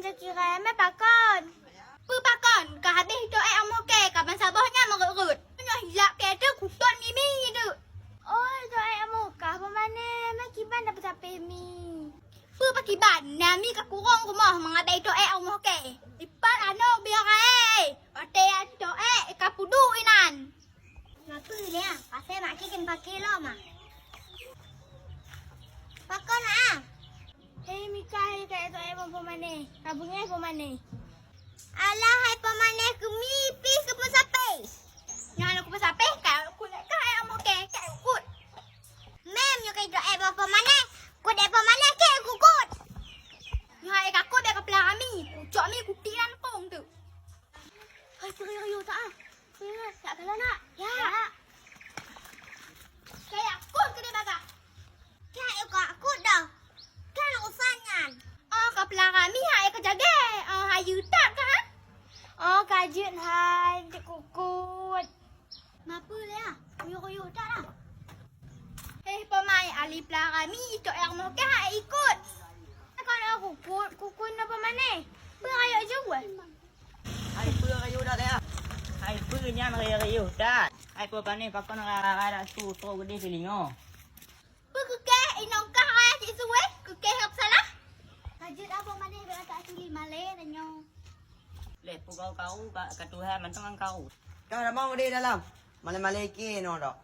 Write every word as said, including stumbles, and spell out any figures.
Teukirai mé pakon? Peue pakon? Ka habéh ito ék amoe kée, ka bansaboh nyan meureuet-reuet. Nyoe hilap kée teuh kuton mimi teuh. Oh, ito ék amoe kah, Peumané, mé kiban dapeuet sapéh mi. Peue pakiban? Na mi ka kurong rumoh meungabai ito ék amoe kée. Ipat anok biar aé. Watée ito ék ka pudu inan. Mapeue lé ah? Asai mak kiken paké lom ah. Pakon ah? Hei Mika, hei ka ito ék boh Peumané. Ka beungéh Peumané. Alah hai Peumané, keumi pih keupeusapéh. Nyan keupeusapéh ka kulét ka hai amoe kée, ka ukut. Mem nyoe ka ito ék boh Peumané, kut ék Peumané kée kukut. Nyoe hai ka kut ék ka peula kami, kucok mi kutik lam kong tu. Hai peue rayeuk tak ah? Peue rayeuk tak kalau nak? Ya. Kaya kut keu dia bagah. Kaya kut dah. Kan usan nyan. Oh, ka peula kami hai ka jagai. Oh, hayu tak ka? Oh, ka jeuet hai, jeuet kukut. Mapeue lé ah? Kuyuh-kuyuh tak lah. Eh, Peumané, ali peula kami ito ék amoe kée hai ikut. Kon kukut, kukut na Peumané. Peue rayeuk jual? Hai peue rayeuk dah lé ah? Hai peue nyan rayeuk-rayeuk dah? Hai Peumané, pakon rara-rara su trok geudeh silingo? Peue keu kée inong kah raya cit suwéh? Keu kée hab salah? Ka jeuet ah Peumané, bèk tak tuli malée tanyoe. Lé peugau kau ka, ka tuha mantong kau. Ka ramong di dalam. Malée-malée kée nyoe dak.